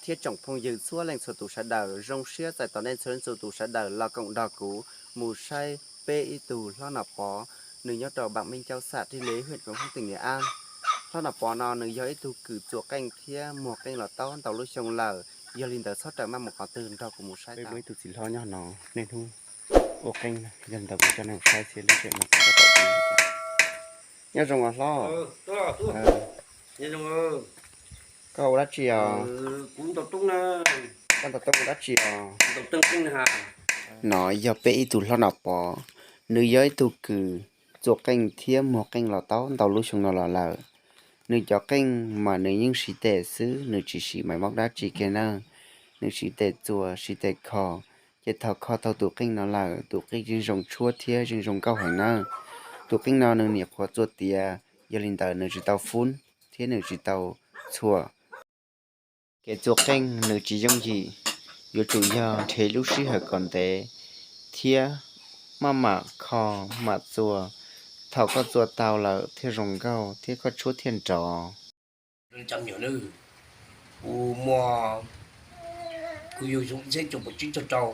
Thiab tsoom phooj ywg txhua leej txhua tus sawv daws, zoo siab txais tos nej txhua leej txhua tus sawv daws los koom nrog kuv mus saib peb ib tug hlob Nom Pov, nws nyob rau Bản Minh Châu, xã Tri Lễ, huyện Krông Phúc, tỉnh Nghệ An. Hlob Nom Pov no nws yog ib tug kws txua qeej thiab muag qeej los tau ntau lub xyoo lawm, yog li ntawd txhob rawm maj mus qhov twg, nrog kuv mus saib. Peb muaj ib tug txiv hlob nyob no, niaj hnub ua qeej, yog li ntawd kuv coj nej mus saib seb lub tsev no tab tom zoo li cas. Nyob zoo os hlob. Koj ua dab tsi os? Koj ntaus toob ua dab tsi os? No yog peb ib tug hlob Nom Pov, nws yog ib tug kws txua qeej thiab muag qeej los tau ntau lub xyoo no los lawm. Nws cov qeej mas nws yeej siv tes xwb, nws tsis siv maiv mob dab tsi kiag na. Nws siv tes txua, siv tes kho, ces thaum kho tau tus qeej no lawm, tus qeej yeej zoo tshuab thiab yeej zoo nkauj heev na. Tus qeej no nws nyuam qhuav txua tiav, yog li ntawd nws tsis tau fub thiab nws tsis tau txhua. Kev txua qeej nws tsis yooj yim, yuav tsum yog nrhiav lub sij hawm kom ntev thiab maj mam kho, mam txua. Thaum koj txua tau lawm thiaj zoo nkauj thiab koj tshuab thiaj nrov. Kuv muaj, kuv yug xyoo ib txhiab cuaj puas tsib caug rau,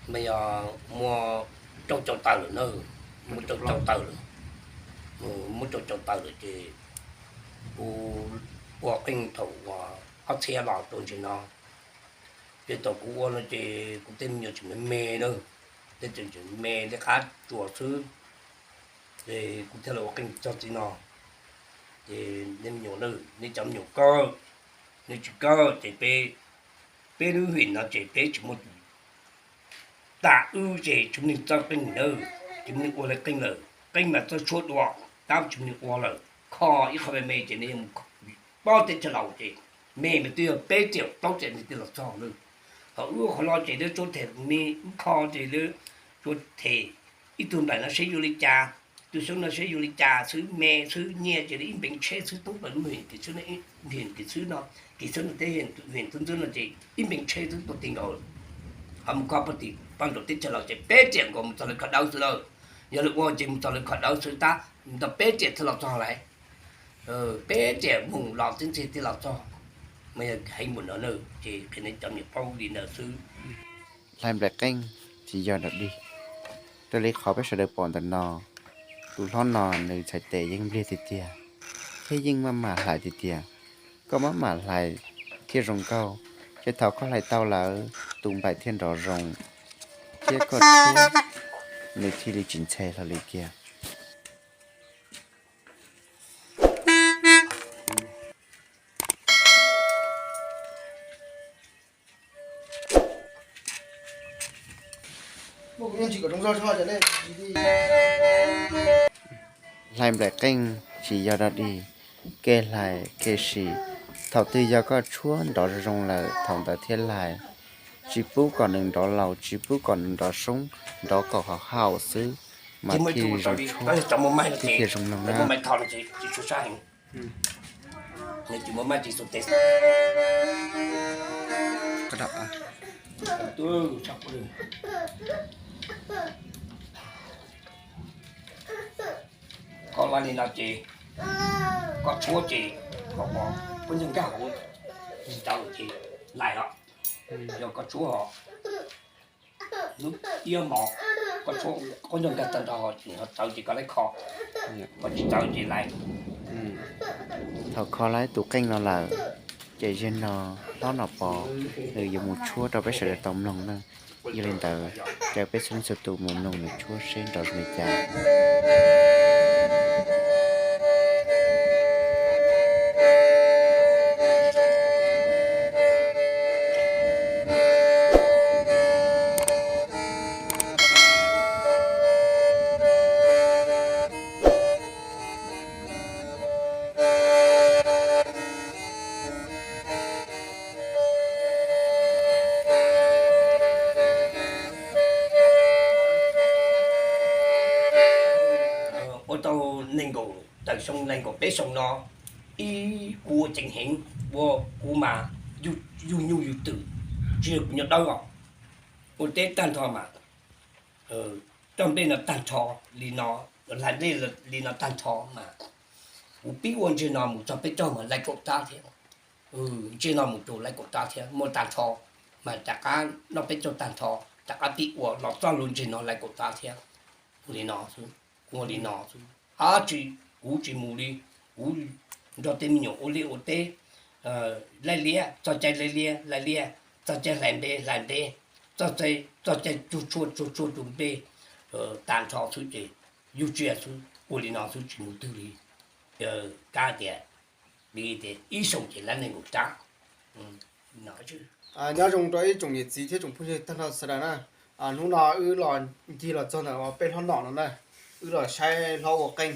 mas yog muaj rau caum tawm lawm na, muaj rau caum tawm lawm, muaj rau caum tawm lawm ces kuv ua qeej thaum uas ob txhiab los rau ntawm no. Ces thaum kuv ua no ces kuv tej me nyuam tseem me me na, tej tseem me me li qab tsuas xwb. Ces kuv thiaj li ua qeej txog txij no. Ces nej me nyuam na, nej cov me nyuam kawg, nej tsis kawg ces peb, peb lub hwm no ces peb tsis muaj tus, tam wb ces tsis muaj neeg txawj qeej lawm, tsis muaj neeg ua li qeej lawm, qeej mas txawj tshuab dua, tab tsis muaj neeg ua lawm. Kho ib qho me me ces nej yeej mus paub teb chaws laus ces me mas twb yog peb tiam plaub tiam neeg twb los txog lawm. Ho wb qhov no ces lawv tsuas them me, wb kho ces lawv tsuas them ib tug nplaim no seb yuav li cas, tus xyoob no seb yuav li cas xwb, me xwb, nyiaj ces ib npeev tsheb xwb, toob plaws lub hwm tim xwb no, hwm tim xwb no, tim xwb no teb hwm tim xwb no ces ib npeev tsheb xwb tuaj ti nkaus. Ho mus kho poj tim poj nraum teb chaws los ces peb tiam nkaus mus txog lawv kho dawb xwb lawm. Yog lawv ua ces mus txog lawv kho dawb xwb tab ntawd peb tiam thiaj los txog lawm. Peb tiam mus los tib ntxig thiaj los txog. Mas yog heev mus no na, ces qhia nej cov me nyuam paub li ntawd xwb. Hlais nplaim qeej tsis yog dog dig. Raws li qhov peb sawv daws pom ntawm no, tus hlob no nws txhais tes yeej npliag tiag tiag, thiab yeej maj mam hlais tiag tiag. Koj maj mam hlais thiaj zoo nkauj, ces thaum koj hlais tau lawm tus nplaim thiaj nrov zoo, thiab koj tshuab nws thiaj li tsis ntxhe hlo li kiag. Hlais nplaim qeej tsis yog dog dig, kev hlais kev sim, thaum twg yog koj tshuab nrov zoo zoo lawm thaum ntawd thiaj hlais. Tsis pub kom nws nrov laus, tsis pub kom nws nrov soob, nrov kom haum haum xwb mas thiaj zoo tshuab, thiaj zoo mloog na. Koj li no ces koj tshuab ces koj ua koj nyob nkag hauv tsis tau ces laim os. Yog koj tshuab ho lub iab mov, koj tshuab koj nyob nkag tag nrho ho txawv ces koj laib kho, koj tsis txawv ces laim. Thaum kho laib tus qeej no lawm, ces zaum no hlob Nom Pov nws yuav mus tshuab rau peb sawv daws tau mloog na. Yog li ntawd, caw peb txhua leej txhua tus mus mloog nws tshuab seb nrov zoo li cas. Ua tau nees nkaum tawm xyoo nees nkaum peb xyoo no, ib kuv ua ceev heev, ua kuv mas yug nyuj yug twm, tsis yog kuv nyob dawb os. Ua teb tag nrho mas, coj nplej no tag nrho li no, hlais nplej li no tag nrho mas, kuv pib ua ntsej no mus txog peb caug mas laib kaum tab thiab. Ntsej no mus rau lais kaum tag thiab, muaj tag nrho, mas rov qab noj peb caug tag nrho, rov qab pib ua los txoj lus ntsej no lais kaum tag thiab. Ua li no xwb, ua li no xwb. Ab tsis, kuv tsis mus li, kuv nrog tej me nyuam ua liaj ua teb, laij liab txoj cai, laij liab laij liab, txoj cai hlais npe hlais npe, txoj cai, txoj cai tsuag tshuaj tsuag tshuaj rau npe tag nrho xwb ces yus tsia xwb, ua li no xwb tsis mus twg li. Kab tias li tias ib xyoos ces lab nees nkaum rab. Nyob zoo rau ib tsoom niam txiv thiab tsoom phooj ywg tag nrho sawv daws na. Hnub no wb los ncig los txog ntawm uas peb hlob nom no na, wb los saib hlob ua qeej.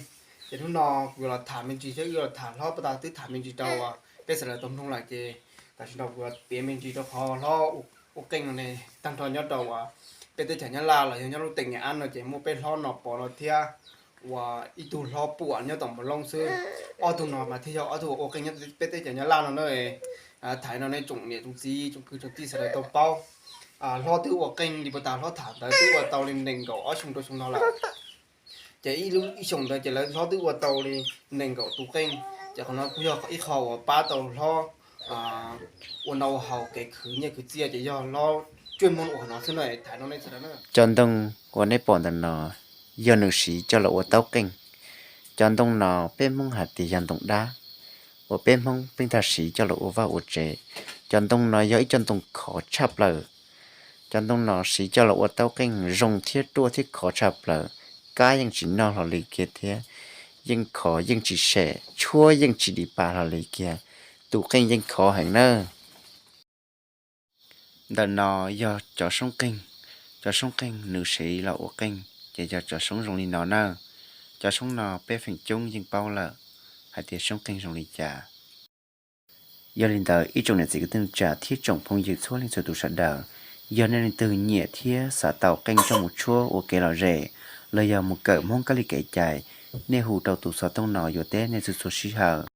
Ces hnub no kuv yuav los tham me ntsis thiab wb los tham hlob pas tas twb tham me ntsis rau uas peb sawv daws tau mloog lawm ces tam sim no kuv yuav piav me ntsis rau qhov hlob ua qeej no ne tag nrho nyob rau uas peb teb chaws Nyab Laj los yog nyob lub teem Nyab Av no ces muaj peb hlob no pov no thiab uas ib tug hlob Puam nyob tom Npaus Loob xwb. Ob tug no mas thiaj yog ob tug uas ua qeej nyob peb teb chaws Nyab Laj no na. Tham no nej tsoom niam tsoom txiv tsoom kwv tsoom tij sawv daws tau paub. Hlob twb ua qeej li pas tas hlob tham ntawd twb ua tau li nees nkaum ob xyoo rau xyoo no lawm. Ces ib lub ib xyoos ntawd ces lawv hlob twb ua tau li nees nkaum tus qeej. Ces qhov no kuj yog ib qho uas pab tau hlob ua noj ua haus kev khwv nyiaj khwv txiaj ces yog hlob tsuaj moog ua qhov no xwb no. Tham no nej sawv daws na. Cov ntoo uas nej pom ntawm no yog nws siv coj los ua taub qeej. Cov ntoo no peb Hmoob hais tias yog ntoo dab, uas peb Hmoob pheej tau siv coj los ua vaj ua tsev. Cov ntoo no yog ib co ntoo khov tshaj plaws. Cov ntoo no siv coj los ua taub qeej zoo thiab ruaj thiab khov tshaj plaws. Kab yeej tsis noj hlo li kiag thiab, yeej khov yeej tsis sem, tshuab yeej tsis dim pa hlo li kiag. Tus qeej yeej khov heev nawb. Ntawm no yog cov soob qeej. Cov soob qeej nws siv los ua qeej ces yog cov soob zoo li no na. Cov soob no peb feem coob yeej paub lawm hais tias soob qeej zoo li cas. Yog li ntawd ib tsoom niam txiv kwv tij neej tsa thiab tsoom phooj ywg txhua leej txhua tus sawv daws, yog nej leej twg nyiam thiab xav tau qeej coj mus tshuab ua kev lom zem los yog mus kawm Hmoob kab li kev cai, nej hu rau tus xov tooj no yuav teb nej txhua txhua sij hawm.